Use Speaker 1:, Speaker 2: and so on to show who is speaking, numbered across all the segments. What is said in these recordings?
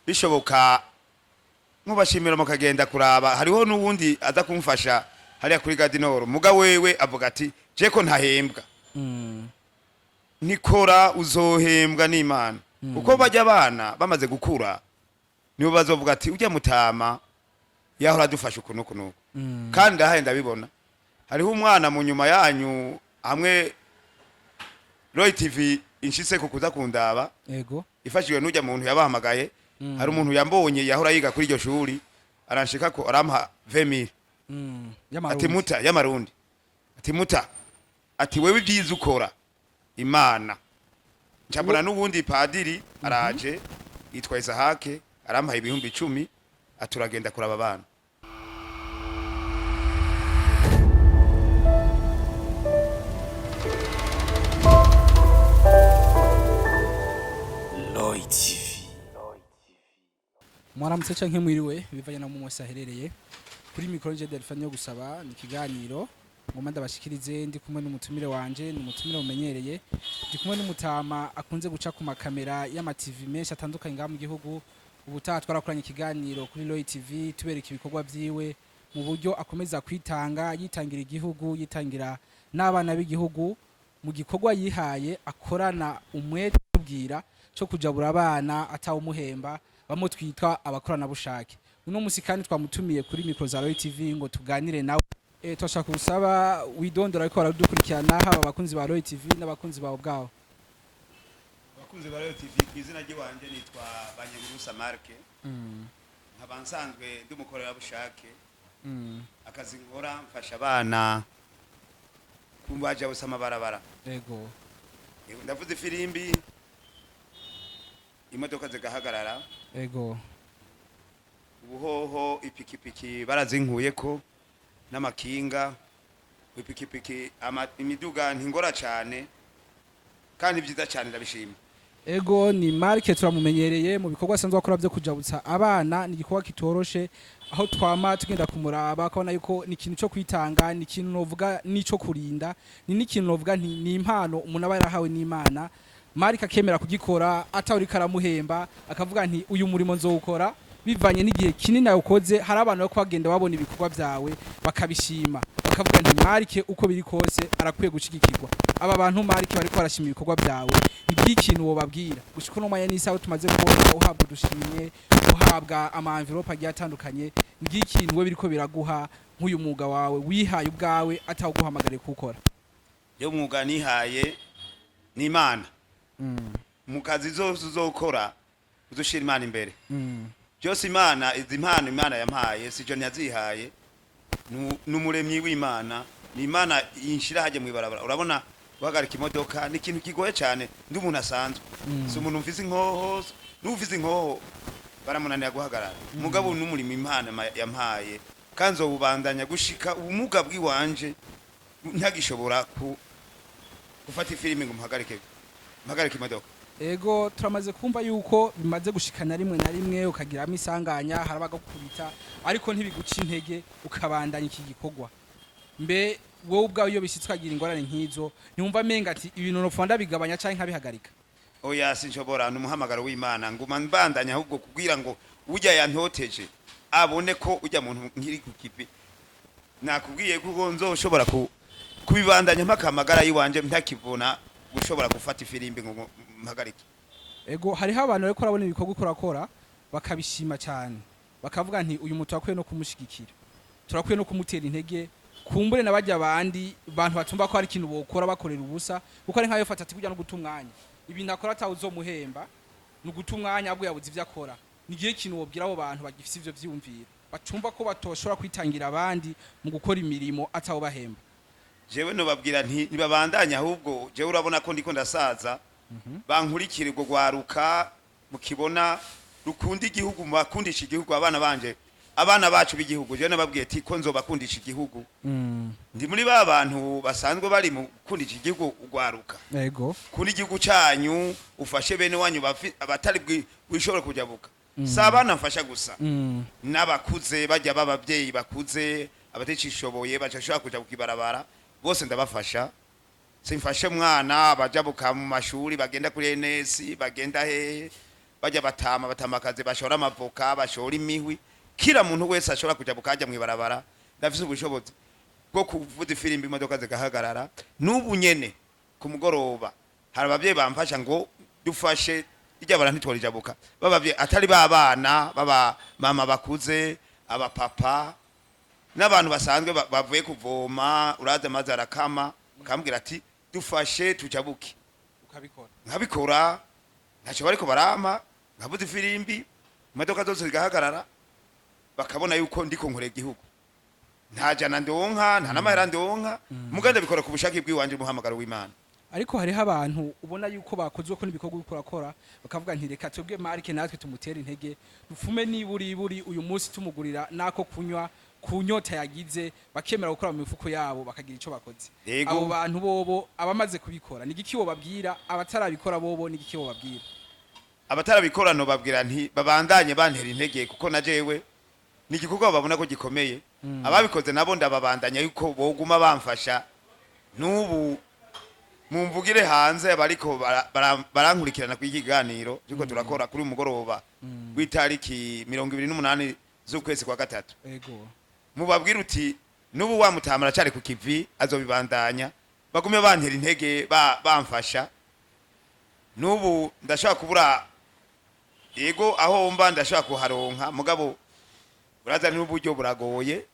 Speaker 1: Bishoboka mubashimira mukagenda kuraba. Hariho n'uwundi aza kumfasha hariya kuri Gadinoro, muga wewe avuga ati je ko ntahembwa, nikora uzohembwa n'Imana, kuko bajya abana bamaze gukura nibo bazovuga ati ujya mutama yahora adufasha uku n'uku n'uku. Kandi ndahaye ndabibona, hariho umwana mu nyuma yanyu hamwe Roy TV inshitse ku kuza kundaba, ifashijwe n'ujya muntu yabahamagaye. Hari umuntu yambonye yahora yiga kuri iryo shuri, aranshika ko arampa 20,000. Ati
Speaker 2: Y'amarundi.
Speaker 1: Muta y'amarundi. Ati muta, ati wewe ibyiza ukora Imana. Ncabona n'ubundi padiri araje yitwa Isahake, arampaye 10,000, aturagenda kuraba abana.
Speaker 3: Lloyd TV.
Speaker 2: Mwaramutse canke mwiriwe bivanye na mumwe aherereye. Kuri mikoro je Delphine yo gusaba ni ikiganiro ngoma ndabashikirize. Ndi kumwe n'umutumire wanje, ni umutumire mumenyereye. Ndi kumwe n'umutama akunze guca ku makamera y'ama TV menshi atandukanye ngaha mu gihugu. Ubutaha twarakoranye ikiganiro kuri Roy TV tubereka ibikorwa vyiwe mu buryo akomeza kwitanga, yitangira igihugu, yitangira n'abana b'igihugu mu gikorwa yihaye akorana umwete tubwira cyo kujabura abana atawumuhemba, bamwe twitwa abakoranabushake. Uno musi kandi twamutumiye kuri mikro za Roy TV ngo tuganire nawe. Twashaka gusaba widondora ariko baradukurikirana, haba abakunzi ba Roy TV n'abakunzi bawe ubwabo.
Speaker 1: Abakunzi ba Royal TV, ku izina ry'iwanje nitwa Banyegurusa Marke, nkaba nsanzwe ndi umukorerabushake. Akazi nkora, mfasha abana kumbaja busa amabarabara. Yego, ndavuze ifirimbi imodoka zigahagarara. Ubuhoho ipikipiki barazinkuyeko n'amakinga, ipikipiki imiduga ntingora cyane, kandi byiza cyane, ndabishima.
Speaker 2: Ego, ni Marke, turamumenyereye mu bikorwa asanzwe akora byo kujabutsa abana. Ni igikorwa kitoroshe, aho twama tugenda kumuraba akabona yuko ni ikintu cyo kwitanga, ni ikintu novuga n'ico kurinda, ni n'ikintu novuga nti ni impano umuntu aba yarahawe n'Imana. Marke akemera kugikora atawuriko aramuhemba, akavuga nti uyu murimo nzowukora bivanye n'igihe kinini awukoze. Hari abantu bariko bagenda babona ibikorwa byawe bakabishima, bakavuga nti Marke uko biri kose arakwiye gushigikirwa. Aba bantu Marke bariko barashima ibikorwa byawe, ni ikintu wobabwira gushika uno mwanya n'isaha tumaze kubona uhabwa udushimwe, uhabwa ama envelope agiye atandukanye? Ni ikintu we biriko biraguha nk'uyu mwuga wawe wihaye ubwawe atawuguhamagariye kuwukora?
Speaker 1: Yo mwuga nihaye n'Imana. Mu kazi zose uzokora uzoshira Imana imbere byose. Imana, izi mpano Imana yampaye si jo ntiyazihaye, ni umuremyi w'Imana, ni Imana yinshira hajya mu ibarabara. Urabona guhagarika imodoka ni ikintu kigoye cyane. Ndi umuntu asanzwe, si umuntu mfise inkoho. N'ufise inkoho baramunanira guhagarara. Mugabo n'umurimo Imana yampaye, kandi nzowubandanya gushika ubumuga bw'iwanje ntagishobora gufata ifilimi ngo mpagarike imodoka.
Speaker 2: Ego, turamaze kumva yuko bimaze gushikana rimwe na rimwe ukagiramo isanganya, hari abagakubita, ariko ntibiguca intege ukabandanya iki gikorwa. Mbe wowe ubwawe iyo bishitse ukagira ingorane nk'izo, ntiwumva amenga ati ibintu nopfa ndabigabanya canke nkabihagarika?
Speaker 1: Oya, sinshobora. Ni umuhamagaro w'Imana, nguma mbandanya ahubwo kubwira ngo ujya yantoteje abone ko ujya muntu nkiri ku kivi. Nakubwiye kuko nzoshobora kubibandanya mpaka amagara y'iwanje ntakivuna gushobora gufata ifirimbi ngo mpagarike.
Speaker 2: Ego, hariho abantu bariko barabona ibikorwa ukorakora bakabishima cyane, bakavuga nti uyu muntu turakwiye no kumushigikira, turakwiye no kumutera intege. Kumbure na bajya abandi bantu batumva ko hari ikintu bokora bakorera ubusa, kuko ari nkayo fata ati kujya no guta umwanya, ibintu akora atawe uzomuhemba, ni uguta umwanya, ahubwo yabuze ivyo akora. Ni igihe kintu wobwira abo bantu bagifise ivyo vyiyumviro, bacumva ko batoshobora kwitangira abandi mu gukora imirimo atawe bahemba?
Speaker 1: Jewe nobabwira nti ntibabandanye ahubwo. Jewe urabona ko ndiko ndasaza, bankurikire urwo rwaruka mukibona rukunda igihugu, mubakundisha igihugu. Abana banje, abana bacu b'igihugu, jewe nababwiye ati ko nzobakundisha igihugu. Ndi muri ba bantu basanzwe bari mu gukundisha igihugu urwaruka. Kunda igihugu canyu, ufashe bene wanyu abatari bwishobora kujabuka. Si abana mfasha gusa, n'abakuze bajya b'ababyeyi bakuze abatishoboye bashobora kuja kukibarabara, bose ndabafasha. Simfashe mwana bajabuka mu mashuri, bagenda kuri NS, bagenda hehe. Bajya batama, batamakazi bashora amavoka, bashora imihwi, kila muntu wese ashobora kuja bukaja mwibarabara. Ndafise ubushobozi bwo kuvuza ifirimbi, imodoka zigahagarara. N'ubu nyene ku mugoroba hari abavyeyi bamfasha ngo dufashe irya bara ntitworijabuka, babavye atari babana, baba mama bakuze, abapapa n'abantu basanzwe bavuye kuvoma. Uraza amazi arakama, bakambwira ati: "Dufashe tujabuke."
Speaker 2: Ukabikora?
Speaker 1: Nkabikora, ntacyo bariko barampa. Nkavuza ifirimbi, imodoka zose zigahagarara, bakabona yuko ndiko nkorera igihugu. Nta jana ndonka, nta n'amahera ndonka, muga ndabikora ku bushake bw'iwanje, umuhamagaro w'Imana.
Speaker 2: Ariko hariho abantu ubona yuko bakozwe ko n'ibikorwa uriko urakora, bakavuga nti: "Reka twebwe Marike natwe tumutere intege, dufume niburiburi uyu munsi tumugurira n'ako kunywa ku nyota yagize." Bakemera gukora mu mifuko yabo, bakagira ico bakoze.
Speaker 1: Yego.
Speaker 2: Abo bantu bobo, abamaze kubikora ni igiki wobabwira? Abatarabikora bobo ni igiki wobabwira?
Speaker 1: Abatarabikora babwira nti babandanye bantera intege, kuko na jewe ni igikorwa babona ko gikomeye. Ababikoze nabo ndababandanya yuko boguma bamfasha. N'ubu mumvugire hanze, abariko barankurikirana kuri iki kiganiro turiko turakora kuri uyu mugoroba w'itariki 28 z'ukwezi kwa gatatu, mubabwire uti: "N'ubu wa mutama aracari ku kivi, azobibandanya." Bagume bantera intege, bamfasha. N'ubu ndashobora kubura, yego, aho mba ndashobora kuharonka, mugabo uraza n'uburyo buragoye.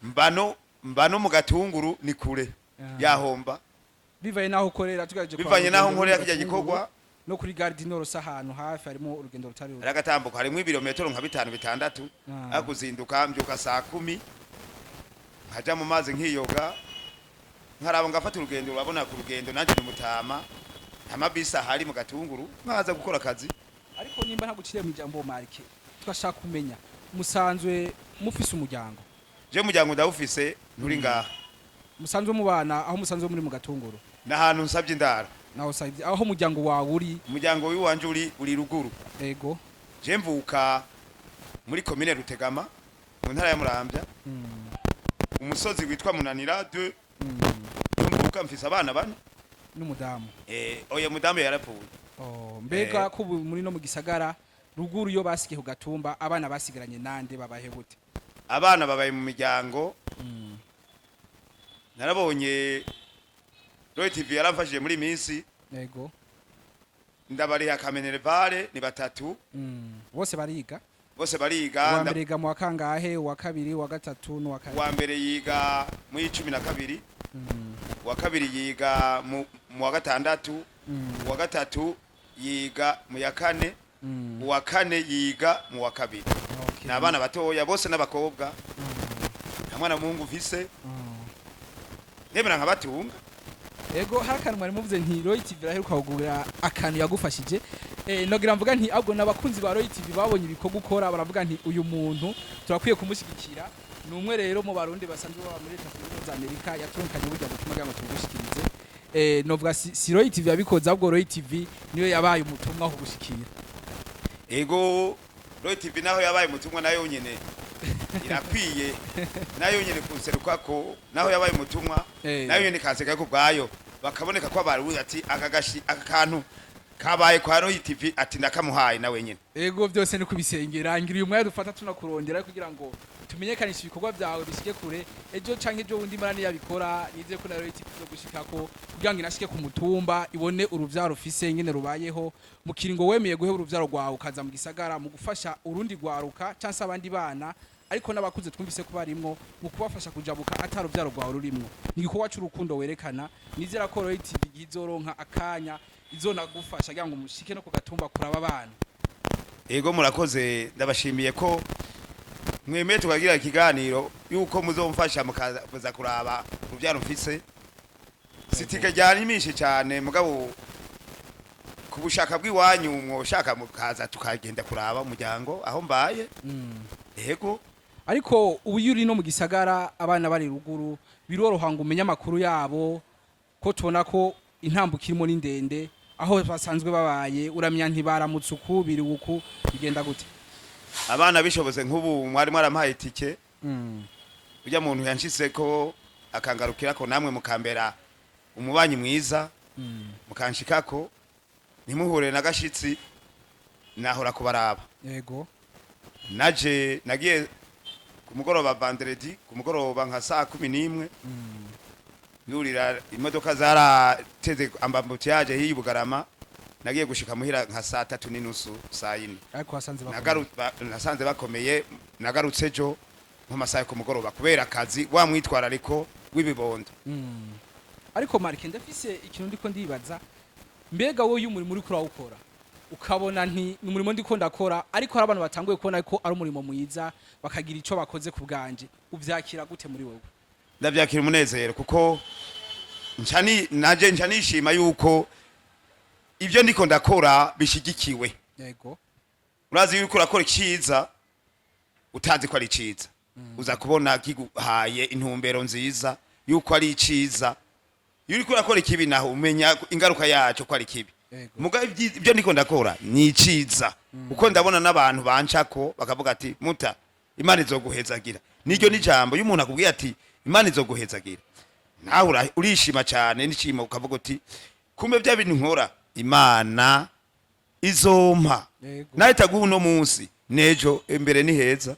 Speaker 1: Mbano mu Gatunguru, ni kure yahomba.
Speaker 2: Bivanye n'aho ukorera, tugaje.
Speaker 1: Bivanye n'aho nkorera kirya gikorwa.
Speaker 2: No kuri Gare du Nord si ahantu hafi, harimo urugendo rutari ruto.
Speaker 1: Hari agatambuko, harimwo ibirometero nka bitanu, bitandatu. Akuzinduka, mbyuka saa 10, nkaja mu mazi, nkiyoga, nkaraba, ngafata urugendo. Urabona ku rugendo nanjye ni mutama, nta mabisi ahari mu Gatunguru, nkaza gukora akazi.
Speaker 2: Ariko nimba ntaguciriye mu ijambo Marike, twashaka kumenya, musanzwe mufise umuryango?
Speaker 1: Je umuryango ndawufise, nturi ngaha.
Speaker 2: Musanzwe mubana aho musanzwe muri mu Gatunguru?
Speaker 1: N'ahantu nsabye indaro.
Speaker 2: Naho usabye aho umuryango wawe uri?
Speaker 1: Umuryango w'iwanje uri ruguru. Je mvuka muri komine Rutegama, mu ntara ya Muramvya, umusozi witwa Munanira 2. Mvuka mfise abana bane.
Speaker 2: N'umudamu?
Speaker 1: Oya, mudamu yarapfuye.
Speaker 2: Oh, mbega ko ubu muri no mu gisagara, ruguru iyo basigiye ku gatumba, abana basigaranye nande? Babahe gute?
Speaker 1: Abana babaye mu miryango. Narabonye Roy TV yaramfashije muri minsi. Ndabariha ka minerval, ni batatu.
Speaker 2: Bose bariga?
Speaker 1: Bose bariga.
Speaker 2: Uwa mbere yiga mu wa kangahe? Uwa kabiri, uwa gatatu n'uwa kane?
Speaker 1: Uwa mbere yiga muri 12, uwa kabiri yiga mu wa gatandatu, uwa gatatu yiga mu ya kane, uwa kane yiga mu wa kabiri. Ni abana batoya bose n'abakobwa, nta mwana muhungu mfise. Nemera nkabatunga.
Speaker 2: Ego, hari akantu mwari muvuze nti Roy TV iraheruka kugura akantu yagufashije. Nogira mvuga nti ahubwo n'abakunzi ba Roy TV babonye ibikorwa ukora, baravuga nti: "Uyu muntu turakwiye kumushyigikira." Ni umwe rero mu Barundi basanzwe baba muri Leta Zunze Ubumwe za Amerika yaturunkanye burya butumwa kugira ngo tubugushikirize. Novuga si Roy TV yabikoze, ahubwo Roy TV niyo yabaye umutumwa wo kugushikira.
Speaker 1: Ego, Roy TV naho yabaye umutumwa, nayo nyene irakwiye nayo nyene kunseruka ko naho yabaye umutumwa. Nayo nyene kanseka ko bwayo, bakaboneka ko abarundi ati aka gashi, aka kantu kabaye kwa Roy TV, ati ndakamuhaye nawe nyene.
Speaker 2: Ego, byose ni kubisengera. Ngira uyu mwanya dufata tunakurondera kugira ngo tumenyekanishe ibikorwa byawe bishike kure. Ejo canke ejo wundi mara niyabikora, nizeye ko na Roy TV izogushikako kugira ngo inashike ku mutumba, ibone uruvyaro ufise ingene rubayeho mu kiringo wemeye guheba uruvyaro rwawe ukaza mu gisagara mu gufasha urundi rwaruka canse abandi bana, ariko n'abakuze twumvise ko barimwo, mu kubafasha kujabuka atari uruvyaro rwawe rurimwo. Ni igikorwa c'urukundo werekana. Nizera ko Roy TV igihe izoronka akanya izonagufasha kugira ngo mushike no ku gatumba kuraba abana.
Speaker 1: Ego, murakoze, ndabashimiye ko mwemeye tukagira ikiganiro, yuko muzomfasha mukaza kuraba uruvyaro mfise. Sitike ryarimishe cyane, mugabo ku bushaka bw'iwanyu mwoshaka mukaza tukagenda kuraba umuryango aho mbaye. Ego.
Speaker 2: Ariko ubu iyo uri no mu gisagara, abana bari ruguru, biroroha ngo umenye amakuru yabo? Ko tubona ko intambuko irimo ni ndende, aho basanzwe babaye uramenya ntibaramutse uku, biri uku, bigenda gute?
Speaker 1: Abana bishobotse, nk'ubu mwari mwarampaye itike, ujya muntu yanshitse ko akangarukira ko, namwe mukambera umubanyi mwiza, mukanshikako ntimuhure na gashitsi. Nahora kubaraba. Naje nagiye ku mugoroba, vendredi ku mugoroba nka saa 11, nurira imodoka zarateze ama embouteillages hiyi Bugarama. Nagiye gushika muhira nka saa 3:30, saa 4.
Speaker 2: Ariko wasanze bakomeye.
Speaker 1: Nasanze bakomeye. Nagarutse ejo nko masaha yo ku mugoroba kubera akazi, wa mwitwarariko w'ibibondo.
Speaker 2: Ariko Mark, ndafise ikintu ndiko ndibaza. Mbega wowe, iyo umurimo uriko urawukora ukabona nti ni umurimo ndiko ndakora, ariko hari abantu batanguye kubona ko ari umurimo mwiza, bakagira ico bakoze ku bwanje, uvyakira gute muri wowe?
Speaker 1: Ndabyakira umunezero, kuko naje nca nishima yuko ibyo ndiko ndakora bishigikiwe. Urazi yuko urakora iciza utazi ko ari iciza, uza kubona kiguhaye intumbero nziza yuko ari iciza. Iyo uriko urakora ikibi naho umenya ingaruka yaco ko ari kibi. Muga ibyo ndiko ndakora ni iciza, kuko ndabona n'abantu bancako bakavuga ati: "Muta, Imana izoguhezagira." Niryo ni jambo iyo umuntu akubwiye ati: "Imana izoguhezagira," nawe urishima cyane n'ishima, ukavuga uti: "Kumbe bya bintu nkora Imana izompa." Nawe itaguha uno munsi, n'ejo imbere ni heza.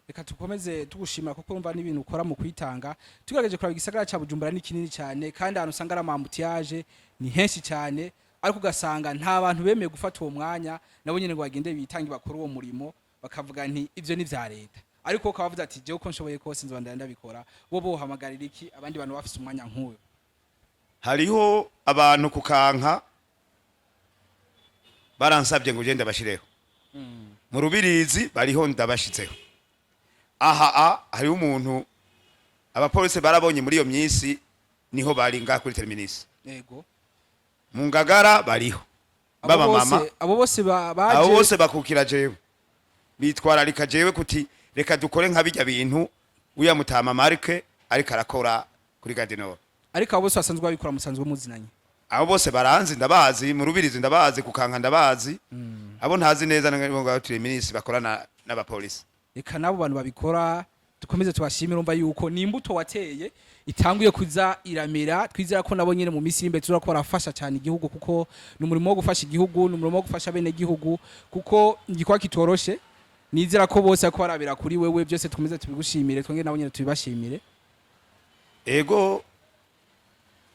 Speaker 2: Reka tukomeze tugushimira, kuko urumva n'ibintu ukora mu kwitanga. Tugerageje kuraba, igisagara ca Bujumbura ni kinini cyane, kandi ahantu usanga ari ama embouteillages ni henshi cyane, ariko ugasanga nta bantu bemeye gufata uwo mwanya nabo nyene ngo bagende bitange bakore uwo murimo, bakavuga nti ivyo ni vya leta. Ariko ukaba wavuze ati: "Jewe uko nshoboye kose nzoba ndabikora." Bo bohamagarira iki abandi bantu bafise umwanya nk'uyo?
Speaker 1: Hariho abantu kukanka baransabye ngo ugende bashireho mu Rubirizi, bariho ndabashitseho. Aha hariho umuntu abapolisi barabonye muri iyo minsi, niho bari ngaha kuri terminus. Mu Ngagara bariho.
Speaker 2: Abo
Speaker 1: baba mama.
Speaker 2: Abo bose baje.
Speaker 1: Abo bose bakukira jewe, bitwararika jewe kuti: "Reka dukore nka bijya bintu uya mutama Marke ariko arakora kuri Gadinor."
Speaker 2: Ariko abo bose basanzwe babikora musanzwe muzinanye?
Speaker 1: Abo bose baranzi, ndabazi mu Rubirizi, ndabazi kukanka, ndabazi. Abo ntazi neza ngo terminus bakorana n'abapolisi.
Speaker 2: Reka n'abo bantu babikora dukomeze tubashimire. Urumva yuko ni imbuto wateye itanguye kuza iramera. Twizera ko nabo nyene mu minsi iri imbere tuzora barafasha cyane igihugu, kuko ni umurimo wo gufasha igihugu, ni umurimo wo gufasha bene gihugu, kuko igikorwa kitoroshe. Nizera ko bose ko barabira kuri wewe byose. Tukomeze tubigushimire, twongere nabo nyene tubibashimire.
Speaker 1: Ego,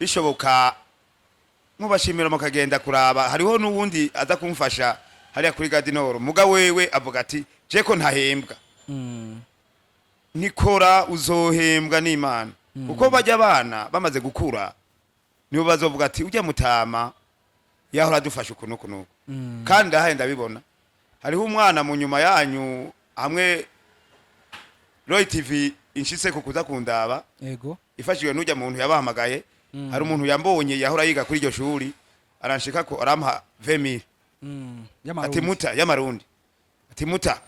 Speaker 1: bishoboka mubashimira mukagenda kuraba. Hariho n'uwundi aza kumfasha hariya kuri Gadinoro, muga wewe avuga ati: "Je ko ntahembwa." Nikora uzohembwa n'Imana, kuko bajya abana bamaze gukura nibo bazovuga ati: "Ujya mutama yahora adufasha uku n'uku n'uku." Kandi ndahaye ndabibona, hariho umwana mu nyuma yanyu hamwe Roy TV inshitse ku kuza kundaba, ifashijwe n'ujya muntu yabahamagaye. Hari umuntu yambonye yahora yiga kuri iryo shuri, aranshika ko arampa 20,000. Ati:
Speaker 2: Y'amarundi.
Speaker 1: "Muta," y'amarundi. Ati: "Muta,"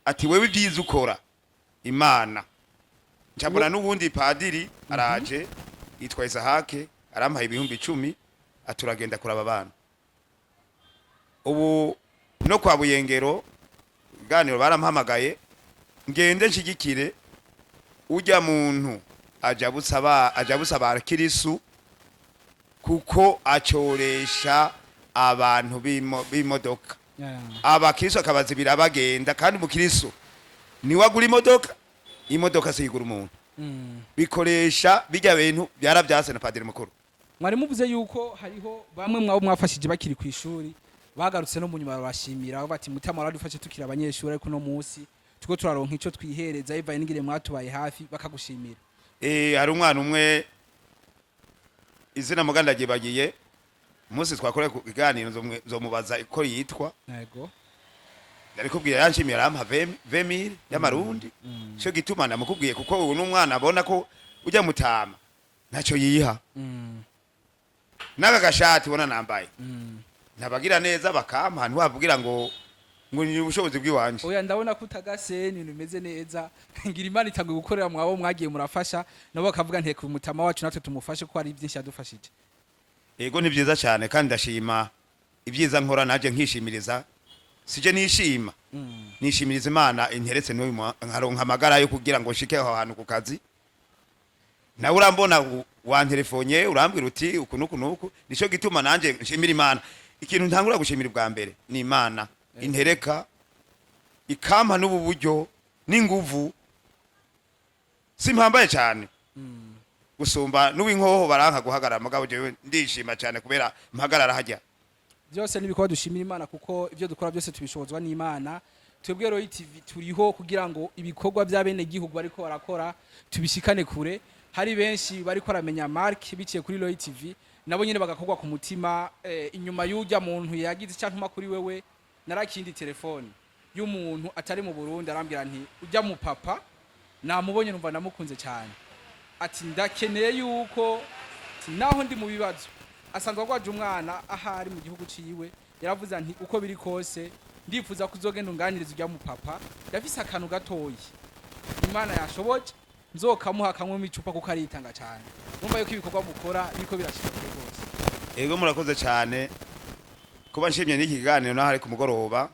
Speaker 1: ati, "wewe ibyiza ukora Imana." Ncambona n'uwundi padiri araje yitwa Isahake, arampaye 10,000, aturagenda kuraba abana. Ubu no kwa Buyengero ganiro barampamagaye ngende nshigikire ujya muntu ajabutsa ba kirisu, kuko acoresha abantu b'imodoka. Abakristo akabazibira bagenda, kandi umukristo niwe agura imodoka, imodoka siyigura umuntu. Bikoresha bijya bintu byaravyase na padiri mukuru.
Speaker 2: Mwari muvuze yuko hariho bamwe mwabo mwafashije bakiri ku ishuri, bagarutse no mu nyuma barabashimira, bati: "Mutama, waradufashe tukiri abanyeshuri, ariko no munsi turiko turaronka ico twihereza bivaye n'ingene mwatubaye hafi," bakagushimira.
Speaker 1: Hari umwana umwe, izina muga ndagibagiye. Umunsi twakoreye ku kiganiro nzomubaza uko yitwa. Ndabikubwira, yanshimiye arampa 20,000 y'amarundi. Cyo gituma ndamukubwiye, kuko ubu n'umwana abona ko ujya mutama ntacyo yiha. N'aka gashati ubona nambaye, ntabagira neza bakampa, ntiwavugira ngo ni ubushobozi bw'iwanje.
Speaker 2: Oya, ndabona ko utagase, ni ibintu bimeze neza. Ngira Imana itanguye gukorera mwabo mwagiye murafasha, nabo bakavuga nteka umutama wacu natwe tumufashe kuko hari byinshi yadufashije.
Speaker 1: Ego, ni byiza cyane, kandi ndashima ibyiza nkora naje nkishimiriza. Sije nishima, nishimiriza Imana interetse n'uyu nkaronka amagara yo kugira ngo nshike aho hantu ku kazi. Nawe urambona, wantelefonye urambwira uti uku nuku nuku. Nico gituma nanje nshimira Imana. Ikintu ntangura gushimira ubwa mbere ni Imana. Intereka ikampa n'ubu buryo n'inguvu, simpambaye cyane gusumba n'uw'inkoho, baranka guhagarara, mugabo jewe ndishima cyane kubera mpagarara hajya.
Speaker 2: Byose n'ibikorwa dushimira Imana, kuko ibyo dukora byose tubishobozwa n'Imana. Twebwe Roy TV turiho kugira ngo ibikorwa bya bene gihugu bariko barakora tubishikane kure. Hari benshi bariko baramenya Mark biciye kuri Roy TV, nabo nyene bagakorwa ku mutima. Inyuma y'ujya muntu yagize icyo ntuma kuri wewe, narakindi telefone y'umuntu atari mu Burundi, arambwira nti ujya mu papa namubonye, numva namukunze cyane, ati ndakeneye yuko, ati naho ndi mu bibazo, asanzwe agwaje umwana ahari mu gihugu ciwe, yaravuze nti uko biri kose ndifuza kuzogenda unganiriza ujya mu papa, ndafise akantu gatoyi Imana yashoboje nzokamuha kamwe icupa, kuko aritanga cyane. Numva yuko ibikorwa mukora biriko birashika kure rwose.
Speaker 1: Ego, murakoze cyane kuba nshimye n'iki kiganiro naho ari ku mugoroba,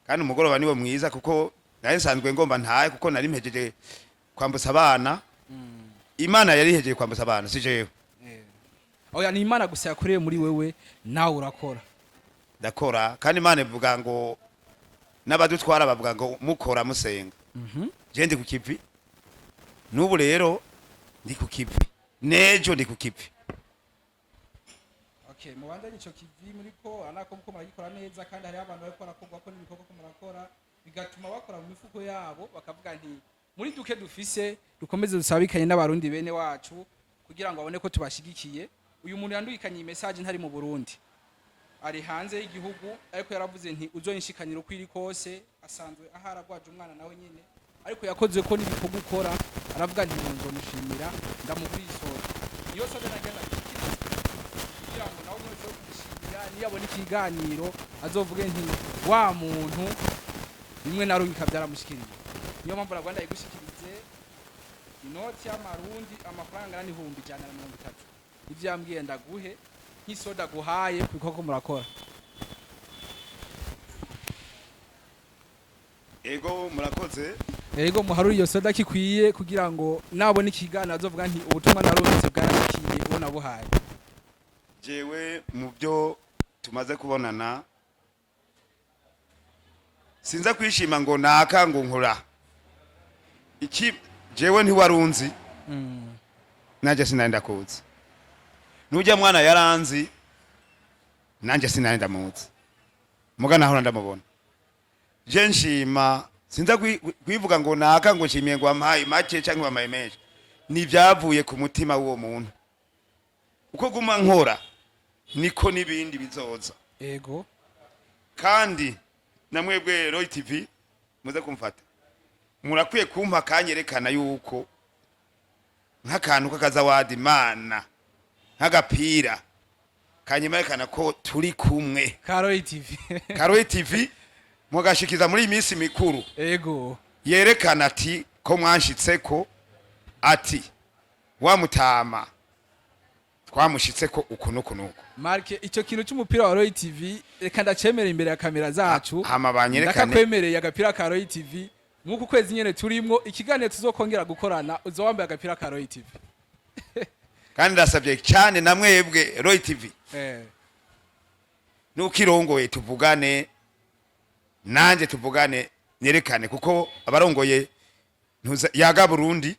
Speaker 1: kandi umugoroba niwo mwiza, kuko nari nsanzwe ngomba ntaye, kuko nari mpejeje kwambutsa abana. Imana yari ihejeje kwambutsa abana, si jewe.
Speaker 2: Oya, ni Imana gusa yakoreye muri wewe, nawe urakora.
Speaker 1: Ndakora, kandi Imana ivuga ngo n'abadutwara bavuga ngo mukora musenga. Je ndi ku kivi n'ubu, rero ndi ku kivi n'ejo ndi ku kivi.
Speaker 2: Okay, mubandanye ico kivi muriko anako, muko muragikora neza, kandi hariho abantu bariko barakorwa ko n'ibikorwa ko murakora, bigatuma bakora mu mifuko yabo, bakavuga nti muri duke dufise dukomeze dusabikanye n'Abarundi bene wacu kugira ngo babone ko tubashigikiye. Uyu muntu yandukanye iyi message ntari mu Burundi, ari hanze y'igihugu, ariko yaravuze nti uzoyishikanira uko iri kose. Asanzwe ahari agwaje umwana nawe nyene, ariko yakoze ko n'ibikorwa ukora, aravuga nti nzomushimira ndamugura isoda. Iyo soda nagenda gushikiriza kugira ngo nawe umwe wese kumushimira, niyabona ikiganiro azovuge nti wa muntu rimwe na rumwe byaramushikiriye. Niyo mpamvu na Rwanda yigushikirize inoti y'amarundi, amafaranga angana n'130,000. Ivyo yambwiye ndaguhe nk'isoda guhaye ku bikorwa murakora.
Speaker 1: Ego, murakoze.
Speaker 2: Ego, muharure iyo soda kikwiye kugira ngo nabona ikiganiro azovuga nti ubutumwa narungitse bwarashikiye uwo nabuhaye.
Speaker 1: Jewe mu byo tumaze kubonana, sinza kwishima ngo naka ngo nkora iki. Jewe ntiwarunzi, nanjye sinari ndakuzi. Nujya mwana yaranzi, nanjye sinari ndamuzi, muga nahora ndamubona. Je nshima, sinza kwivuga ngo naka ngo nshimiye ngo wampaye make cyangwa wampaye menshi. Ni ibyavuye ku mutima w'uwo muntu. Uko guma nkora niko n'ibindi bizoza. Kandi namwebwe Roy TV muze kumfata, murakwiye kumpa kanyerekana yuko nk'akantu k'akazawadi Imana, nk'agapira kanyerekana ko turi kumwe.
Speaker 2: Ka Roy TV.
Speaker 1: Ka Roy TV mugashikiza muri iyi minsi mikuru, yerekana ati ko mwanshitseko, ati wa mutama twamushitseko uku n'uku n'uku.
Speaker 2: Mark, icyo kintu cy'umupira wa Roy TV reka ndacemere imbere ya kamera zacu.
Speaker 1: Hama banyerekane.
Speaker 2: Ndakakwemereye agapira ka Roy TV nk'uku kwezi nyene turimwo. Ikiganiro tuzokongera gukorana uzo wambaye agapira ka Roy TV.
Speaker 1: Kandi ndasabye cyane na mwebwe Roy TV nukirongoye, tuvugane nanjye, tuvugane nyerekane, kuko abarongoye yaga Burundi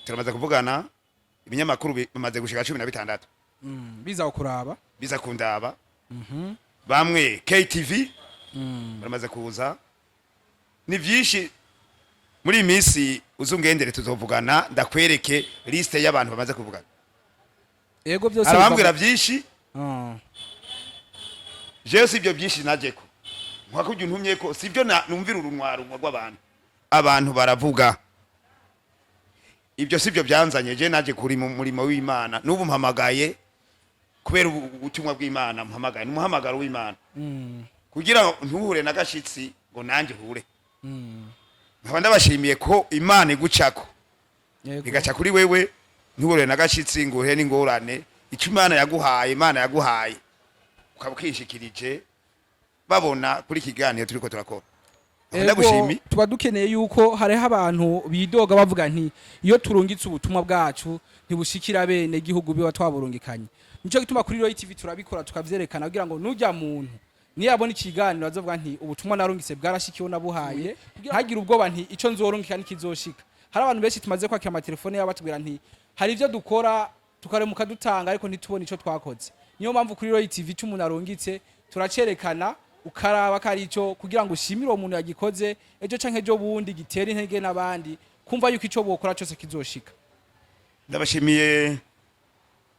Speaker 1: turamaze kuvugana. Ibinyamakuru bimaze gushika 16.
Speaker 2: Biza kuraba.
Speaker 1: Biza kundaba. Bamwe KTV baramaze kuza, ni byinshi. Muri iyi minsi uzungendere tuzovugana, ndakwereke liste y'abantu bamaze kuvugana.
Speaker 2: Yego, byose
Speaker 1: arabambwira byinshi. Jewe si ibyo byinshi najeko nka kurya untumye ko sibyo, numvira urunwa rw'abantu, abantu baravuga. Ibyo sibyo byanzanye. Je naje kuri mu murimo w'Imana. N'ubu mpamagaye kubera ubutumwa bw'Imana, mpamagaye n'umuhamagaro w'Imana kugira ngo ntuhure na gashitsi ngo nanjye hure. Nkaba ndabashimiye ko Imana igucako igaca kuri wewe, ntuhure na gashitsi ngo uhure n'ingorane. Icyo Imana yaguhaye, Imana yaguhaye ukaba ukishikirije babona kuri iki kiganiro turiko turakora. Nkaba ndagushimiye.
Speaker 2: Tuba dukeneye yuko hariho abantu bidoga bavuga nti iyo turungitse ubutumwa bwacu ntibushikira bene gihugu biba twaburungikanye. Nico gituma kuri Roy TV turabikora, tukavyerekana kugira ngo nujya muntu Niyabona ikiganiro azovuga nti ubutumwa narungitse bwarashikiwe nabuhaye, ntagire ubwoba nti ico nzorungika ntikizoshika. Hari abantu benshi tumaze kwakira amatelefone yabo batubwira nti hari ivyo dukora tukaremuka dutanga, ariko ntitubone ico twakoze. Niyo mpamvu kuri Roy TV ico umuntu arungitse turacerekana, ukaraba ko ari ico, kugira ngo ushimire uwo muntu yagikoze, ejo canke ejo bundi gitere intege n'abandi kumva yuko ico bokora cose kizoshika.
Speaker 1: Ndabashimiye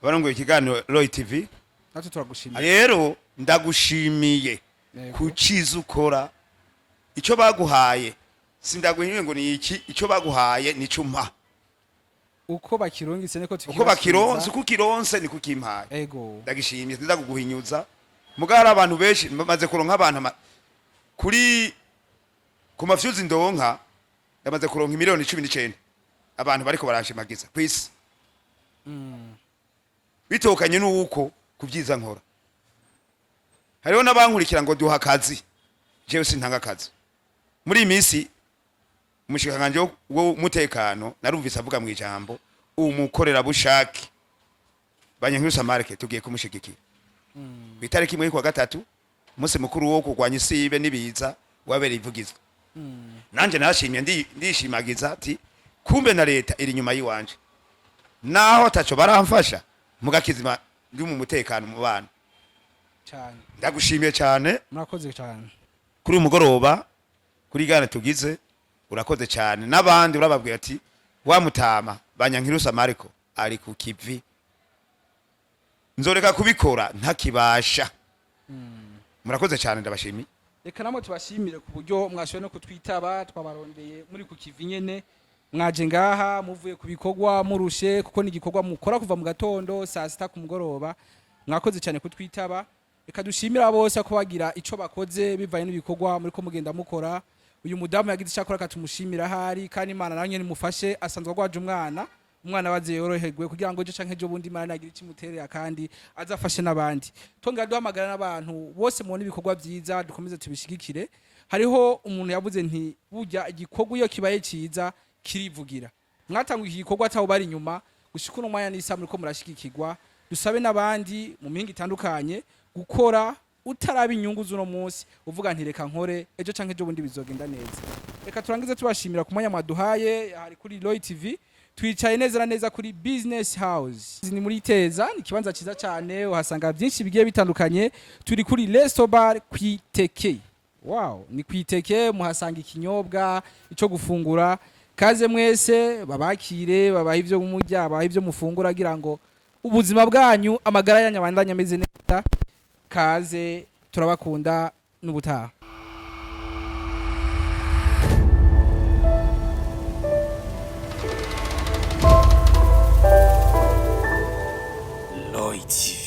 Speaker 1: abarongoye ikiganiro Roy TV.
Speaker 2: Natwe turagushimiye.
Speaker 1: Rero ndagushimiye
Speaker 2: Yego.
Speaker 1: ku ciza ukora. Icyo baguhaye sindaguhimye ngo ni iki, icyo baguhaye nico umpa.
Speaker 2: Uko bakirungitse niko
Speaker 1: Uko
Speaker 2: tukibasubiza.
Speaker 1: bakironse, uko ukironse niko ukimpaye. Ndagishimye, sindakuguhinyuza. Mugabo hari abantu benshi bamaze kuronka abantu kuri ku mafyuzi ndonka, ndamaze kuronka 19 miliyoni abantu bariko baranshimagiza kwisi, bitokanye n'uko kubyiza nkora. Hariho n'abankurikira ngo duha akazi. Jewe sintanga akazi. Muri iyi minsi umushikiranganji w'umutekano narumvise avuga mu ijambo umukorerabushake Banyankirusa Marke tugiye kumushigikira ku itariki 1 y'ukwa gatatu, umunsi mukuru wo kurwanya isibe n'ibiza wabereye ivugizwa. Nanje nashimye, ndishimagiza ati kumbe na leta iri inyuma yiwanje, naho ataco baramfasha mugakizima ndi mu mutekano mu bana.
Speaker 2: Cyane.
Speaker 1: Ndagushimiye cyane.
Speaker 2: Murakoze cyane.
Speaker 1: Kuri uyu mugoroba kuri gane tugize, urakoze cyane. N'abandi urababwira ati wa mutama Banyankirusa Mariko ari ku kivi, nzoreka kubikora ntakibasha. Murakoze cyane, ndabashimiye.
Speaker 2: Reka namwe tubashimire ku buryo mwashoboye no kutwitaba. Twabarondeye muri ku kivi nyene, mwaje ngaha muvuye ku bikorwa murushe, kuko ni igikorwa mukora kuva mu gatondo saa sita ku mugoroba. Mwakoze cyane kutwitaba. Reka dushimira bose ko bagira ico bakoze bivanye n'ibikorwa muri ko mugenda mukora. Uyu mudamu yagize icyo akora, katumushimira ahari, kandi Imana nawe nyene imufashe. Asanzwe agwaje umwana, umwana baze yoroherwe, kugira ngo ejo canke ejo bundi Imana nagira ikimuterera kandi azafashe n'abandi. Twongera duhamagara n'abantu bose mubona ibikorwa vyiza, dukomeze tubishigikire. Hariho umuntu yavuze nti burya igikorwa iyo kibaye ciza kirivugira. Mwatanguye iki gikorwa ataho bari inyuma, gushika uno mwanya n'isa muriko murashigikirwa. Dusabe n'abandi mu mihinga itandukanye gukora utaraba inyungu z'uno munsi, uvuga nti reka nkore, ejo canke ejo bundi bizogenda neza. Reka turangize tubashimira ku mwanya mwaduhaye. Hari kuri Roy TV, twicaye neza na neza kuri Business House, ni muri Teza, ni ikibanza cyiza cyane, uhasanga byinshi bigiye bitandukanye. Turi kuri Resto Bar Kwiteke. Wow, ni Kwiteke, muhasanga ikinyobwa, ico gufungura. Kaze mwese, babakire, babaha ibyo murya, babaha ibyo mufungura, kugira ngo ubuzima bwanyu, amagara yanyu abandanye ameze neza. Kaze, turabakunda n'ubutaha.
Speaker 3: Lloyd TV.